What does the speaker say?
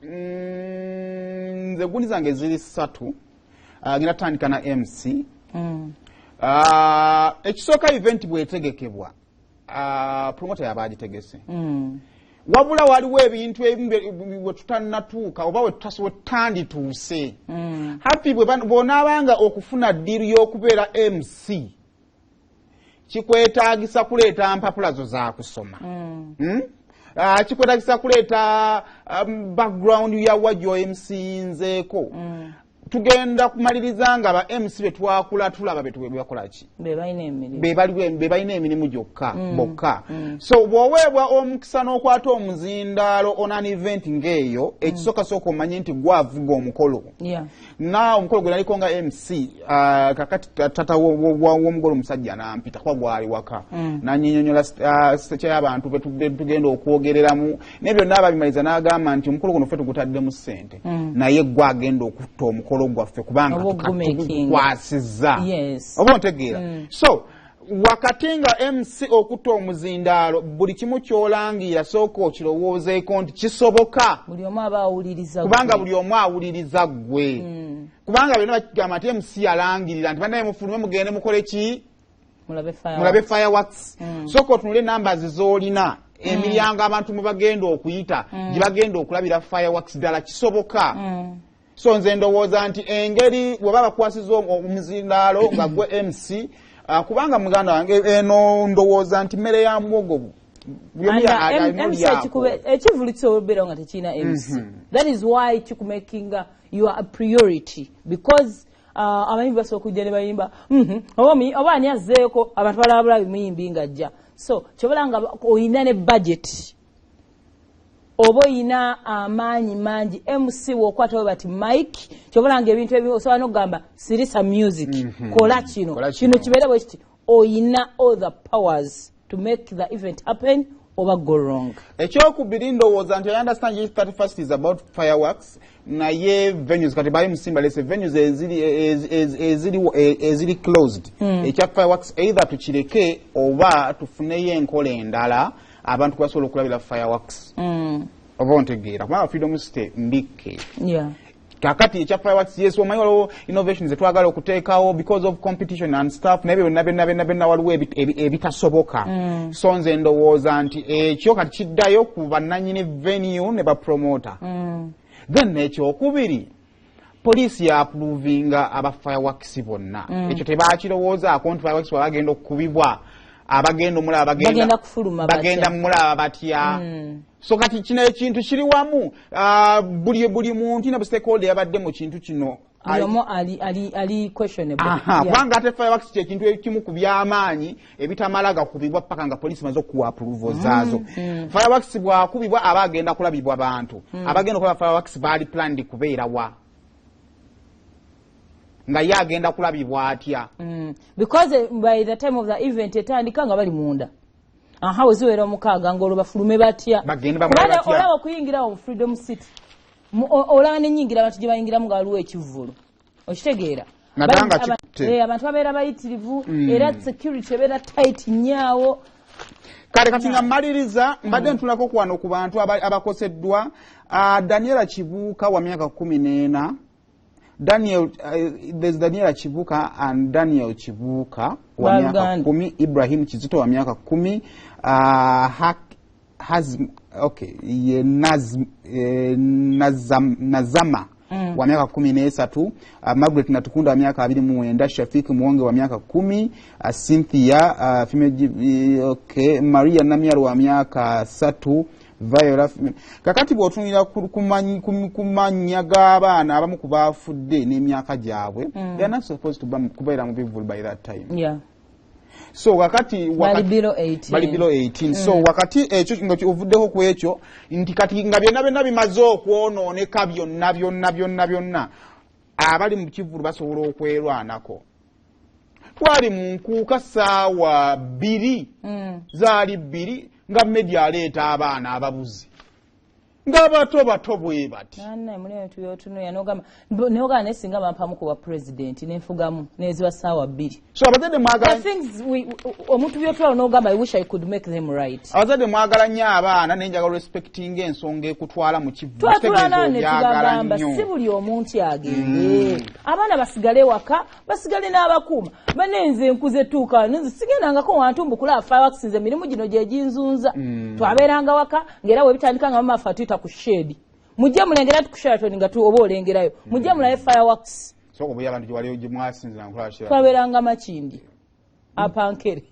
Nze gundi zange ziri ssatu. Ngenda tutandika na MC. Ekisooka, event bwetegekebwa, promoter yaba agitegese. Wabula waliwo ebintu ebimu we tutannatuuka oba we tutandituuse. Happy, bw'onaabanga okufuna deal y'okubeera MC, kikwetaagisa kuleeta mpapula zo za kusoma. Kikwetaagisa kuleeta background yawa gy'oMCnzeeko. Tugenda kumaliriza nga ba MC betwakula tulaba bebakola ki? Be balina emirimu. Be balina emirimu gyokka bokka. So bw'oweebwa omukisa n'okwata omuzindaalo on an event ng'eyo, ekisooka sooka omanye nti gwavuga omukolo. Na omukolo gwe naliko nga MC, kakati tata w'omugole omusajja nampita kuba gwali waka, nanyinyonyola ky'abantu betugenda okwogereramu, naye byonna ababimaliza n'agamba nti omukolo guno ffe tugutaddemu ssente, naye gwe agenda okutta omukolo gwaffe kubanga Oba ogumakinga. tugukwasizza. Oba ontegeera? So wakati nga MC okutta omuzindaalo, buli kimu kyolangira sooka okirowoozeeko nti kisoboka. Buli omu aba awuliriza Kubanga gwe. buli omu awuliriza ggwe, kubanga byonna bakigamba nti MC yalangirira nti bannaye mufulume mugende mukole ki? Mulabe fireworks. Mulabe fireworks. Sooka otunule numbers z'olina, emiryango abantu mwe bagenda okuyita, gye bagenda okulabira fireworks, ddala kisoboka? So nze ndowooza nti engeri bwe bakwasiza omuzindaalo nga gwe MC, kubanga muganda wange eno ndowooza nti mmere ya muwogo, buli omu And, alina MC olyako. Ekivulu kisobola okubeerawo nga tekirina MC. That is why kikumakinga you are a priority, because abayimbi basobola okujja ne bayimba, oba ani azzeeko, abantu balaba bulabi muyimbi ng'ajja. So kyobala nga oyina ne budget oba oyina amaanyi mangi, MC wokwata we bati mike, kyobala nga ebintu ebimu osobola n'okugamba sirisa music, kola kino, Kola kino kino. kibeere bwe kiti. Oyina all the powers to make the event happen oba go wrong. Ekyokubiri, ndowooza nti I understand if 31st is about fireworks, naye venues kati bali musimba lese venues eziri eziri closed. Ekya fireworks either tukireke oba tufuneyo enkola endala abantu kwe basobola okulabira fireworks. Oba ontegeera? Kubanga Freedom City mbikke. Kakati ekya fireworks, yes, omanyi waliwo innovations zetwagala okuteekawo because of competition and stuff, naye byonna byonna byonna byonna waliwo ebitasoboka. So nze ndowooza nti ekyo kati kiddayo ku bannanyini venue ne bapromota. Then ekyokubiri, poliisi yaapprovinga aba fireworks bonna. Ekyo tebakirowoozaako nti fireworks bwe bagenda okukubibwa, abagenda omulaba Bagenda kufuluma batya? Bagenda mulaba batya? So kati kino ekintu kiri wamu. Buli muntu na stakeholder yabadde mu kintu kino. Buli omu ali questionable. Kubanga ate fireworks kyekintu ekimu ku byamaanyi ebitamala gakubibwa paka nga poliisi maze okuwa approval zaazo. Fireworks bwakubibwa, aba agenda kulabibwa bantu. Abagenda okulaba fireworks baali planned kubeera wa? Nga ye agenda kulabibwa atya? Because by the time of the event etandika nga bali munda, aha, we ziwera 6, ng'olwo bafulume batya? Bagende bamulabe Kubanga batya? Olaba okuyingirawo mu Freedom City, olaba nenyingira abantu gye bayingiramu nga waliwo ekivvulu, okitegeera? Naddala nga kikutte. Abantu babeera bayitirivu, era security ebeera tight nnyaawo. Kale kati nga mmaliriza, mbadde ntulako ku wano ku bantu abakoseddwa. Daniela Kibuuka wa myaka 14. Daniel, there's Daniela Kibuuka and Daniel Kibuuka wa myaka Baluganda. 10, Ibrahim Kizito wa myaka 10, okay, ye Nazama wa myaka 13, Margaret Natukunda wa myaka 29, Shafik Muwonge wa myaka 10, Cynthia, female, okay, Maria Namyalo wa myaka 3, Viola Kakati bw'otunulira ku mannya g'abaana abamu ku baafudde n'emyaka gyabwe, they are not supposed to kubeera mu bivvulu by that time. So wakati Bali below 18. Bali below 18. So wakati ekyo nga ovuddeko ku ekyo nti kati nga byonna byonna bimaze okwonooneka, byonna byonna byonna byonna, abali mu kivvulu basobola okwerwanako. Twali mu nkuuka saawa 2, zaali 2, nga media aleeta abaana ababuzi. Ng'abato bato bwe bati. Nannaye muli ebintu byotunuya nogamba nogamba, naye singa bampamu ku bwa president nenfugamu neziba saawa 2. So abazadde mwagala The things omuntu byotulaba nogamba, "I wish I could make them right." Abazadde mwagala nnyo abaana, naye njagala respectinga ensonga ekutwala mu kivu. Twatulana ne obyagala tubagamba nnyo. Si buli omuntu agende, abaana basigale waka, basigale n'abakuuma. Banenze nkuze tuuka, nze sigendangako wantu mbukulaba fireworks. Nze emirimu gino gye ginzunza. Twabeeranga waka, ng'era bwe bitandika nga mama affe atuyita ku shed, mujje mulengera ti ku Sheraton nga oba olengerayo, mujje mulabe fireworks. Sooka obuye abantu gye wali gye mwasinzira nkulaba Sheraton. Twabeeranga Makindi apankere.